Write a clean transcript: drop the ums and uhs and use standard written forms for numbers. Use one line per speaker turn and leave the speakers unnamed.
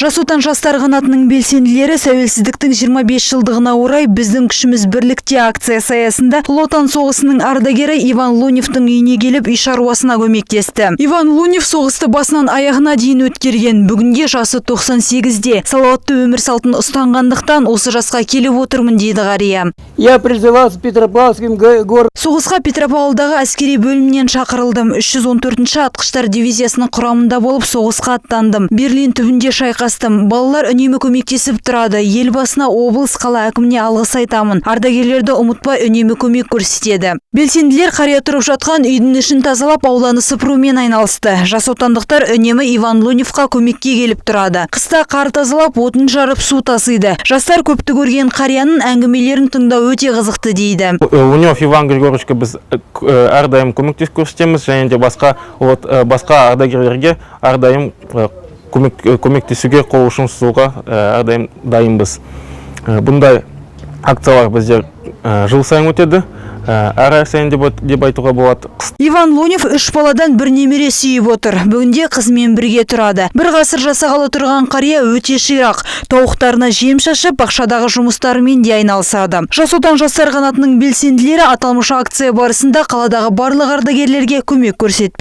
Жас Отан жастар қанатының белсенділері тәуелсіздіктің 25 жылдығына орай «Біздің күшіміз бірлікте» акциясы аясында Ұлы Отан соғысының ардагері Иван Луневтің үйіне келіп, үй шаруасына көмектесті. Иван Лунев соғысты басынан аяғына дейін өткерген. Бүгінде жасы 98-де. Салауатты өмір салтын ұстанғандықтан осы жасқа келіп отырмын, дейді қария.
Я призывался Петропавловским городом.
Соғысқа Петропавлдағы әскери бөлімнен шақырылдым. 314-ші атқыштар дивизиясының құрамында болып, соғысқа аттандым. Берлин түбінде шайқастым. Балалар үнемі көмектесіп тұрады. Елбасына, облыс, қала әкіміне алғыс айтамын. Ардагерлерді ұмытпай, үнемі көмек көрсетеді. Белсенділер қария тұрып жатқан үйдің ішін тазалап, ауланы сыпырумен айналысты. Жас отандықтар үнемі Иван Луневқа көмекке келіп тұрады. Қыста қар тазалап, отын жарып, су тасиды. Жастар көпті көрген қарияның әңгімелерін тыңдау өте қызықты дейді.
Лунев Иван Григорьевичке біз әрдайым көмектес көрсетеміз және де басқа вот, басқа ардагерлерге әрдайым көмектесуге, қол ұшын созуға әрдайым дайынбыз. Бұндай акциялар бізде жыл сайын өтеді, әр ай сайын деп айтуға болады.
Иван Лунев үш баладан бір немере сүйіп отыр. Бүгінде қызымен бірге тұрады. Бір ғасыр жасағалы тұрған қария өте ширақ. Тауықтарына жем шашып, бақшадағы жұмыстарымен де айналысады. Жас Отан жастар қанатының белсенділері аталмыш акция барысында қаладағы барлық ардагерлерге көмек көрсетпек.